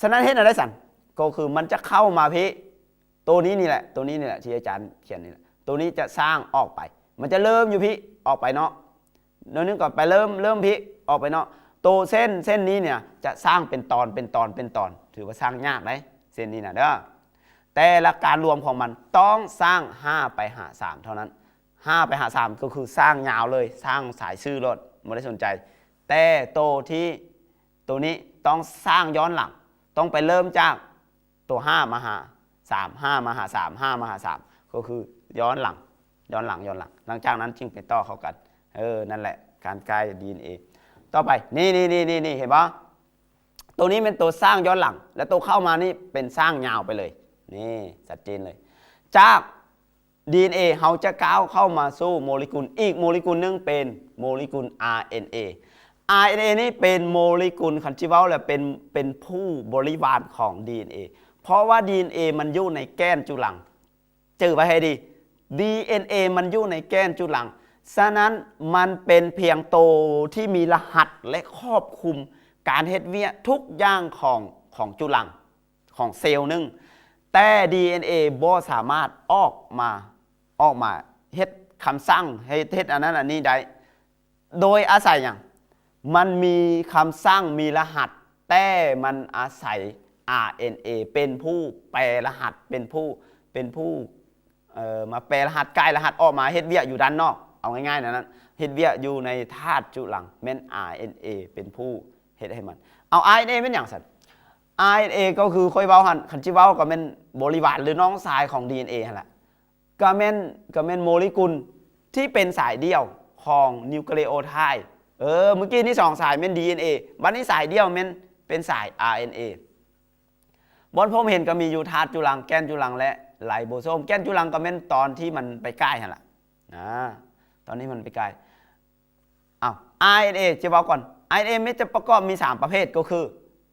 ສະນັ້ນເຮັດແນວໃດຊັ້ນ? ກໍຄືມັນຈະເຂົ້າມາພີ້ ໂຕນີ້ນີ້ແຫຼະ ໂຕນີ້ນີ້ແຫຼະທີ່ອາຈານຂຽນນີ້ແຫຼະ ໂຕນີ້ຈະສ້າງອອກໄປ ມັນຈະເລີ່ມຢູ່ພີ້ ອອກໄປເນາະ ໜ້ອຍໜຶ່ງກໍໄປເລີ່ມ ເລີ່ມພີ້ ອອກໄປເນາະ. ໂຕເສັ້ນ ເສັ້ນນີ້ນີ້ຈະສ້າງເປັນຕອນ ເປັນຕອນ ເປັນຕອນ ຖືວ່າສ້າງຍາກເດ້ ເສັ້ນນີ້ນະເດີ. ແຕ່ຫຼັກການລວມຂອງມັນຕ້ອງສ້າງຫ້າໄປຫາສາມເທົ່ານັ້ນ ຫ້າໄປຫາສາມ ກໍຄືສ້າງຍາວເລີຍ ສ້າງສາຍຊື່ໂລດ ບໍ່ໄດ້ສົນໃຈ. ແຕ່ໂຕທີ່ ໂຕນີ້ຕ້ອງສ້າງຍ້ອນຫຼັງ ຕ້ອງໄປເລີ່ມຈາກໂຕຫ້າມາຫາສາມ ຫ້າມາຫາສາມ ຫ້າມາຫາສາມ ກໍຄືຍ້ອນຫຼັງ ຍ້ອນຫຼັງ ຍ້ອນຫຼັງ ຫຼັງຈາກນັ້ນຈຶ່ງໄປຕໍ່ເຂົ້າກັນ. ເອີ ນັ້ນແຫຼະ ການກ່າຍດີເອັນເອ. ຕໍ່ໄປ ນີ້ ນີ້ ນີ້ ນີ້ ເຫັນບໍ່? ໂຕນີ້ແມ່ນໂຕສ້າງຍ້ອນຫຼັງ ແລະ ໂຕເຂົ້າມານີ້ເປັນສ້າງຍາວໄປເລີຍ. ນີ້ ຊັດເຈນເລີຍ ຈາກ ດີເອັນເອ ເຮົາຈະກ້າວເຂົ້າມາສູ່ໂມເລກຸນ ອີກໂມເລກຸນໜຶ່ງເປັນໂມເລກຸນ ອາເອັນເອ. ອາເອັນເອ ນີ້ເປັນໂມເລກຸນ ຄັນຊິເວົ້າແລ້ວເປັນ ເປັນຜູ້ບໍລິວານຂອງ ດີເອັນເອ. ເພາະວ່າດີເອັນເອມັນຢູ່ໃນແກ່ນຈຸລັງ. ຈື່ໄວ້ໃຫ້ດີ, ດີເອັນເອມັນຢູ່ໃນແກ່ນຈຸລັງ. ສະນັ້ນ ມັນເປັນພຽງໂຕທີ່ມີລະຫັດ ແລະ ຄອບຄຸມການເຮັດວຽກທຸກຢ່າງຂອງ, ຂອງຈຸລັງ, ຂອງເຊວໜຶ່ງ. ແຕ່ດີເອັນເອບໍ່ສາມາດອອກມາ, ອອກມາເຮັດຄຳສັ່ງ, ເຮັດ, ເຮັດອັນນັ້ນອັນນີ້ໄດ້. ໂດຍອາໄສຫຍັງ? ມັນມີຄຳສັ່ງ, ມີລະຫັດ, ແຕ່ມັນອາໄສ ອາຣ໌ເອັນເອ ເປັນຜູ້ແປລະຫັດ, ເປັນຜູ້, ເປັນຜູ້, ເອີ, ມາແປລະຫັດ, ກ່າຍລະຫັດອອກມາເຮັດວຽກຢູ່ດ້ານນອກ. ເອົາງ່າຍໆນັ້ນ, ເຮັດວຽກຢູ່ໃນທາດຈຸລັງ ແມ່ນ ອາຣ໌ເອັນເອ ເປັນຜູ້ເຮັດໃຫ້ມັນ. ເອົາ ອາຣ໌ເອັນເອ ແມ່ນຫຍັງຊັ້ນ? ອາຣ໌ເອັນເອ ກໍຄືຂ້ອຍເວົ້າຫັ້ນ, ຄັນຊິເວົ້າກໍແມ່ນບໍລິວານ ຫຼື ນ້ອງຊາຍຂອງ ດີເອັນເອ ຫັ້ນລະ. ກໍແມ່ນ, ກໍແມ່ນໂມເລກຸນທີ່ເປັນສາຍດ່ຽວຂອງນິວເຄລີໂອໄທດ. ເອີ, ມື້ກີ້ນີ້ສອງສາຍແມ່ນ ດີເອັນເອ, ບັດນີ້ສາຍດ່ຽວແມ່ນເປັນສາຍ ອາຣ໌ເອັນເອ. ບ່ອນພົບເຫັນກໍມີຢູ່ທາດຈຸລັງ, ແກ່ນຈຸລັງ ແລະ ໄລໂບໂຊມ. ແກ່ນຈຸລັງກໍແມ່ນຕອນທີ່ມັນໄປກ່າຍຫັ້ນລະ, ນາ, ຕອນທີ່ມັນໄປກ່າຍ. ອ້າວ ອາຣ໌ເອັນເອ ຈະເວົ້າກ່ອນ. ອາຣ໌ເອັນເອ ມັນຈະປະກອບມີສາມປະເພດ ກໍຄື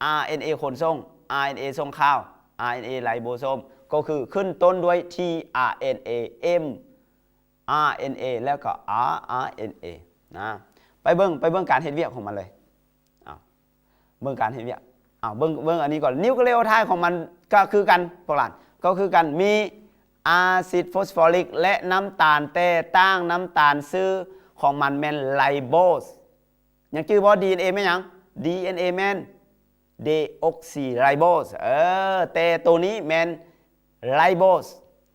ອາຣ໌ເອັນເອ ຂົນສົ່ງ, ອາຣ໌ເອັນເອ ສົ່ງຂ່າວ, ອາຣ໌ເອັນເອ ໄລໂບໂຊມ, ກໍຄືຂຶ້ນຕົ້ນດ້ວຍ ທີ ອາຣ໌ເອັນເອ ເອັມ ອາຣ໌ເອັນເອ ແລ້ວກໍ ອາ ອາຣ໌ເອັນເອ ນະ. ໄປເບິ່ງ, ໄປເບິ່ງການເຮັດວຽກຂອງມັນເລີຍ. ເອົາ ເບິ່ງການເຮັດວຽກ. ເອົາ ເບິ່ງ, ເບິ່ງອັນນີ້ກ່ອນ. ນິວເຄລີໂອໄທດຂອງມັນກໍຄືກັນ ພວກຫຼານ, ກໍຄືກັນ, ມີອາຊິດໂຟສຟໍລິກ ແລະ ນ້ຳຕານ, ແຕ່ຕ່າງນ້ຳຕານຊື່ຂອງມັນແມ່ນໄລໂບສ. ຍັງຈື່ບໍ່? ດີເອັນເອ ແມ່ນຫຍັງ? ດີເອັນເອ ແມ່ນ ດີອົກຊີໄລໂບສ. ເອີ, ແຕ່ໂຕນີ້ແມ່ນໄລໂບສ.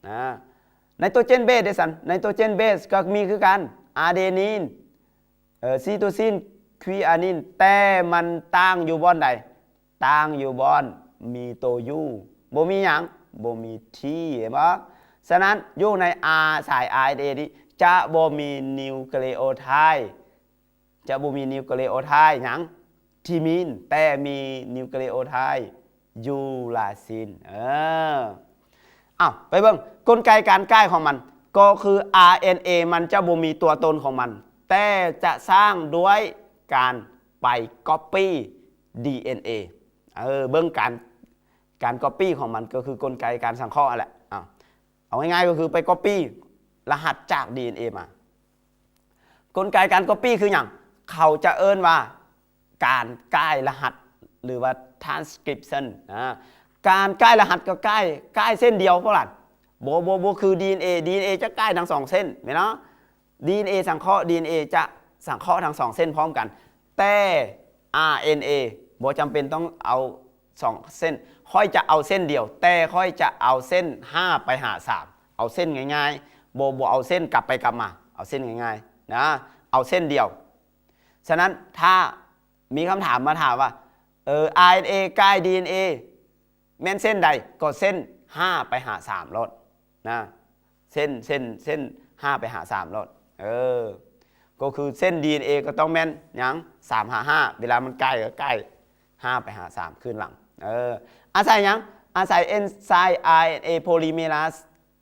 ນາ, ໄນໂຕຣເຈນເບສເດຊັ້ນ? ໄນໂຕຣເຈນເບສກໍມີຄືກັນ, ອາເດນີນ, ເອີ, ຊີໂຕຊີນ, ຄວີອານີນ, ແຕ່ມັນຕ່າງຢູ່ບ່ອນໃດ? ຕ່າງຢູ່ບ່ອນມີໂຕ U, ບໍ່ມີຫຍັງ? ບໍ່ມີ T, ເຫັນບໍ່? ສະນັ້ນ ຢູ່ໃນ R ສາຍ R N A ນີ້ ຈະບໍ່ມີນິວເຄລີໂອໄທດ, ຈະບໍ່ມີນິວເຄລີໂອໄທດຫຍັງ? ທີມີນ, ແຕ່ມີນິວເຄລີໂອໄທດຢູລາຊີນ. ເອີ ເອົ້າ ໄປເບິ່ງກົນໄກການກ່າຍຂອງມັນ ກໍຄື R N A ມັນຈະບໍ່ມີຕົວຕົນຂອງມັນ, ແຕ່ຈະສ້າງດ້ວຍການໄປກັອບປີ້ D N A. ເອີ ເບິ່ງການ ການກັອບປີ້ຂອງມັນ ກໍຄືກົນໄກການສັງເຄາະຫັ້ນແຫຼະ. ເອົາ ເອົາງ່າຍໆ ກໍຄືໄປກັອບປີ້ລະຫັດຈາກ D N A ມາ. ກົນໄກການກັອບປີ້ຄືຫຍັງ? ເຂົາຈະເອີ້ນວ່າການກ່າຍລະຫັດ ຫຼືວ່າ transcription ນະ. ການກ່າຍລະຫັດກໍກ່າຍ, ກ່າຍເສັ້ນດຽວ ພວກຫຼານ. ບໍ່, ບໍ່, ບໍ່ຄື D N A, D N A ຈະກ່າຍທັງສອງເສັ້ນ ແມ່ນເນາະ? D N A ສັງເຄາະ, D N A ຈະສັງເຄາະທັງສອງເສັ້ນພ້ອມກັນ, ແຕ່ R N A ບໍ່ຈຳເປັນຕ້ອງເອົາສອງເສັ້ນ, ຂ້ອຍຈະເອົາເສັ້ນດຽວ, ແຕ່ຂ້ອຍຈະເອົາເສັ້ນຫ້າໄປຫາສາມ, ເອົາເສັ້ນງ່າຍໆ, ບໍ່, ບໍ່ເອົາເສັ້ນກັບໄປກັບມາ, ເອົາເສັ້ນງ່າຍໆນະ, ເອົາເສັ້ນດຽວ. ສະນັ້ນ ຖ້າມີຄຳຖາມມາຖາມວ່າ ເອີ R N A ກ່າຍ D N A ແມ່ນເສັ້ນໃດ? ກໍເສັ້ນຫ້າໄປຫາສາມໂລດນະ, ເສັ້ນ, ເສັ້ນ, ເສັ້ນຫ້າໄປຫາສາມໂລດ. ເອີ ກໍຄືເສັ້ນ D N A ກໍຕ້ອງແມ່ນຫຍັງ? ສາມຫາຫ້າ, ເວລາມັນກ່າຍກໍກ່າຍຫ້າໄປຫາສາມຄືນຫຼັງ. ເອີ ອາໄສຫຍັງ? ອາໄສເອັນໄຊມ໌ R N A polymerase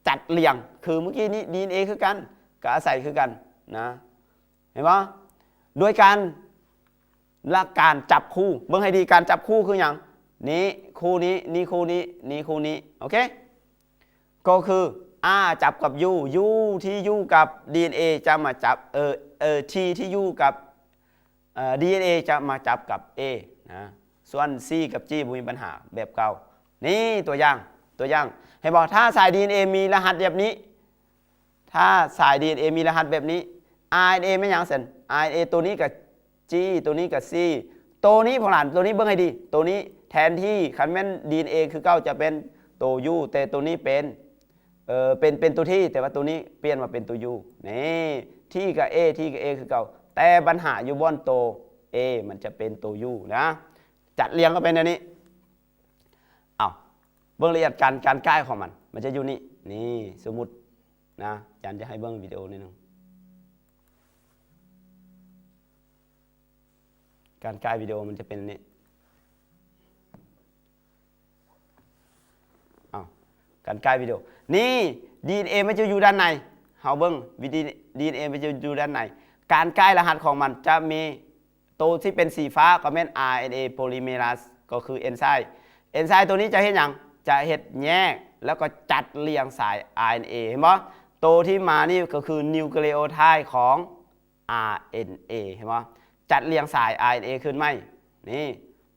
ຈັດລຽງ, ຄືມື້ກີ້ນີ້ D N A ຄືກັນ, ກໍອາໄສຄືກັນນະ. ເຫັນບໍ່? ໂດຍການ ລະການຈັບຄູ່. ເບິ່ງໃຫ້ດີ, ການຈັບຄູ່ຄືຫຍັງ? ນີ້ຄູ່ນີ້, ນີ້ຄູ່ນີ້, ນີ້ຄູ່ນີ້. ໂອເຄ? ກໍຄື R ຈັບກັບ U, U ທີ່ຢູ່ກັບ D N A ຈະມາຈັບ, ເອີ, ເອີ, T ທີ່ຢູ່ກັບ, ເອີ, D N A ຈະມາຈັບກັບ A ນະ. ສ່ວນ C ກັບ G ບໍ່ມີບັນຫາ, ແບບເກົ່າ. ນີ້ຕົວຢ່າງ, ຕົວຢ່າງ. ເຫັນບໍ່? ຖ້າສາຍ D N A ມີລະຫັດແບບນີ້, ຖ້າສາຍ D N A ມີລະຫັດແບບນີ້, R N A ແມ່ນຫຍັງຊັ້ນ? R N A ຕົວນີ້ກໍ G, ຕົວນີ້ກໍ C. ຕົວນີ້ພວກຫຼານ, ຕົວນີ້ເບິ່ງໃຫ້ດີ. ຕົວນີ້ແທນທີ່, ຄັນແມ່ນ D N A ຄືເກົ່າຈະເປັນຕົວ U, ແຕ່ຕົວນີ້ເປັນ, ເອີ, ເປັນ, ເປັນຕົວ T, ແຕ່ວ່າຕົວນີ້ປ່ຽນມາເປັນຕົວ U. ນີ້ T ກັບ A, T ກັບ A ຄືເກົ່າ, ແຕ່ບັນຫາຢູ່ບ່ອນຕົວ A ມັນຈະເປັນຕົວ U ນະ. ຈັດລຽງກໍເປັນແນວນີ້. ເອົ້າ ເບິ່ງລະອຽດການ, ການກ່າຍຂອງມັນ, ມັນຈະຢູ່ນີ້. ນີ້ ສົມມຸດນະ, ອາຈານຈະໃຫ້ເບິ່ງວິດີໂອໜ້ອຍໜຶ່ງ. ການກ່າຍວິດີໂອມັນຈະເປັນນີ້. ເອົ້າ ການກ່າຍວິດີໂອ. ນີ້ D N A ມັນຈະຢູ່ດ້ານໃນ. ເຮົາເບິ່ງວິທີ D N A ມັນຈະຢູ່ດ້ານໃນ. ການກ່າຍລະຫັດຂອງມັນຈະມີ ໂຕທີ່ເປັນສີຟ້າກໍແມ່ນ R N A polymerase ກໍຄືເອັນໄຊມ໌. ເອັນໄຊມ໌ໂຕນີ້ຈະເຮັດຫຍັງ? ຈະເຮັດແຍກ ແລ້ວກໍຈັດລຽງສາຍ ອາ ເອັນ ເອ ເຫັນບໍ່? ໂຕທີ່ມານີ້ກໍຄືນິວຄລີໂອໄທດ໌ຂອງ ອາ ເອັນ ເອ ເຫັນບໍ່? ຈັດລຽງສາຍ ອາ ເອັນ ເອ ຄືນໃໝ່ ນີ້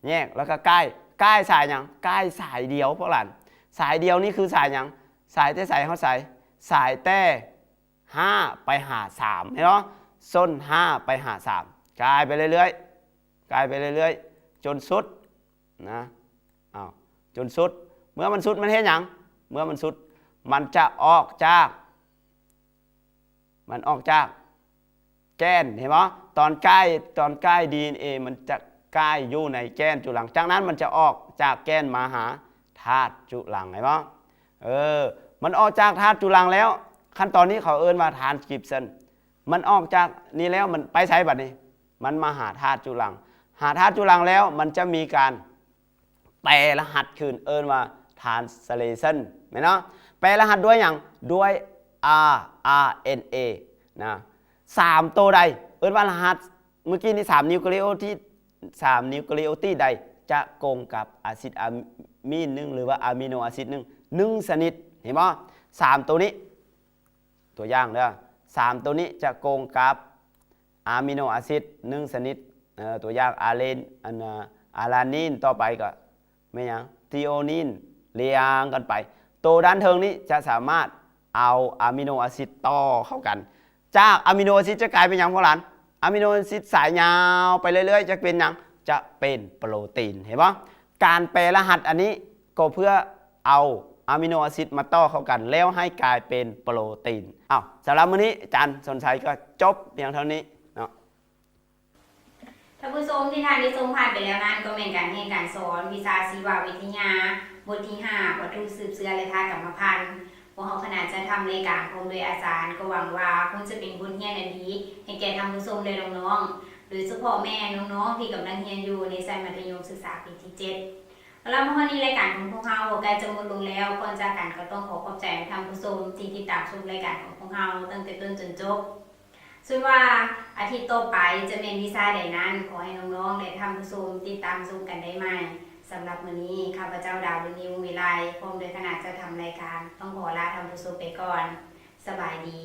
ແຍກ ແລ້ວກໍກ່າຍ ກ່າຍສາຍຫຍັງ? ກ່າຍສາຍດຽວພວກຫຼານ. ສາຍດຽວນີ້ຄືສາຍຫຍັງ? ສາຍແຕ່ໃສຮອດໃສ? ສາຍແຕ່ຫ້າໄປຫາສາມ ເຫັນບໍ່? ສົ້ນຫ້າໄປຫາສາມ ກ່າຍໄປເລື້ອຍໆ ກ່າຍໄປເລື້ອຍໆ ຈົນສຸດນະ ອ້າວ ຈົນສຸດ. ເມື່ອມັນສຸດມັນເຮັດຫຍັງ? ເມື່ອມັນສຸດ ມັນຈະອອກຈາກ ມັນອອກຈາກແກນ ເຫັນບໍ່? ຕອນກ່າຍ ຕອນກ່າຍ ດີເອັນເອ ມັນຈະກ່າຍຢູ່ໃນແກນຈຸລັງ ຈາກນັ້ນມັນຈະອອກຈາກແກນມາຫາທາດຈຸລັງ ເຫັນບໍ່? ເອີ ມັນອອກຈາກທາດຈຸລັງແລ້ວ ຂັ້ນຕອນນີ້ເຂົາເອີ້ນວ່າ transcription. ມັນອອກຈາກນີ້ແລ້ວ ມັນໄປໃສບັດນີ້? ມັນມາຫາທາດຈຸລັງ ຫາທາດຈຸລັງແລ້ວ ມັນຈະມີການ ແປລະຫັດຄືນ ເອີ້ນວ່າ translation ແມ່ນເນາະ? ແປລະຫັດດ້ວຍຫຍັງ? ດ້ວຍ ອາ ອາ ເອັນ ເອ ນະ ສາມໂຕໃດ ເອີ້ນວ່າລະຫັດ ມື້ກີ້ນີ້ ສາມນິວຄລີໂອທີ່ ສາມນິວຄລີໂອທີ່ໃດ ຈະກົງກັບອາຊິດອາມີນໜຶ່ງ ຫຼືວ່າອາມິໂນອາຊິດໜຶ່ງ ໜຶ່ງຊະນິດ ເຫັນບໍ່? ສາມໂຕນີ້ ຕົວຢ່າງເດີ້ ສາມໂຕນີ້ຈະກົງກັບອາມິໂນອາຊິດໜຶ່ງຊະນິດ ເອີ ຕົວຢ່າງ ອາເລນ ອັນ ອາລານີນ ຕໍ່ໄປກໍແມ່ນຫຍັງ? ທຣີໂອນີນ ລຽງກັນໄປ. ໂຕດ້ານເທິງນີ້ຈະສາມາດເອົາອາມິໂນອາຊິດຕໍ່ເຂົ້າກັນ ຈາກອາມິໂນອາຊິດຈະກາຍເປັນຫຍັງພວກຫຼານ? ອາມິໂນອາຊິດສາຍຍາວໄປເລື້ອຍໆ ຈະເປັນຫຍັງ? ຈະເປັນໂປຣຕີນ ເຫັນບໍ່? ການແປລະຫັດອັນນີ້ກໍເພື່ອເອົາອາມິໂນອາຊິດມາຕໍ່ເຂົ້າກັນ ແລ້ວໃຫ້ກາຍເປັນໂປຣຕີນ. ອ້າວ ສຳລັບມື້ນີ້ອາຈານສົນໄຊກໍຈົບພຽງເທົ່ານີ້ເນາະ. ທ່ານຜູ້ຊົມທີ່ທ່ານໄດ້ຊົມຜ່ານໄປແລ້ວນັ້ນ ກໍແມ່ນການຮຽນການສອນວິຊາຊີວະວິທະຍາ ບົດທີຫ້າ ວັດຖຸສືບເຊື້ອ ແລະ ທາດກຳມະພັນ. ພວກເຮົາຄະນະຈັດທຳລາຍການພ້ອມດ້ວຍອາຈານ ກໍຫວັງວ່າຄົງຈະເປັນບົດຮຽນອັນດີໃຫ້ແກ່ທ່ານຜູ້ຊົມ ແລະ ນ້ອງໆ ໂດຍສະເພາະແມ່ນນ້ອງໆທີ່ກຳລັງຮຽນຢູ່ໃນຊັ້ນມັດທະຍົມສຶກສາປີທີເຈັດ. ເອົາລະ ມາຮອດນີ້ລາຍການຂອງພວກເຮົາກໍໃກ້ຈະໝົດລົງແລ້ວ. ກ່ອນຈາກກັນກໍຕ້ອງຂໍຂອບໃຈທ່ານຜູ້ຊົມທີ່ຕິດຕາມຊົມລາຍການຂອງພວກເຮົາຕັ້ງແຕ່ຕົ້ນຈົນຈົບ. ສ່ວນວ່າອາທິດຕໍ່ໄປຈະແມ່ນວິຊາໃດນັ້ນ ຂໍໃຫ້ນ້ອງໆ ແລະ ທ່ານຜູ້ຊົມຕິດຕາມຊົມກັນໄດ້ໃໝ່. ສຳລັບມື້ນີ້ ຂ້າພະເຈົ້າ ດາວ ລຸນນິວ ວິໄລ ພ້ອມດ້ວຍຄະນະຈັດທຳລາຍການ ຕ້ອງຂໍລາທ່ານຜູ້ຊົມໄປກ່ອນ. ສະບາຍດີ.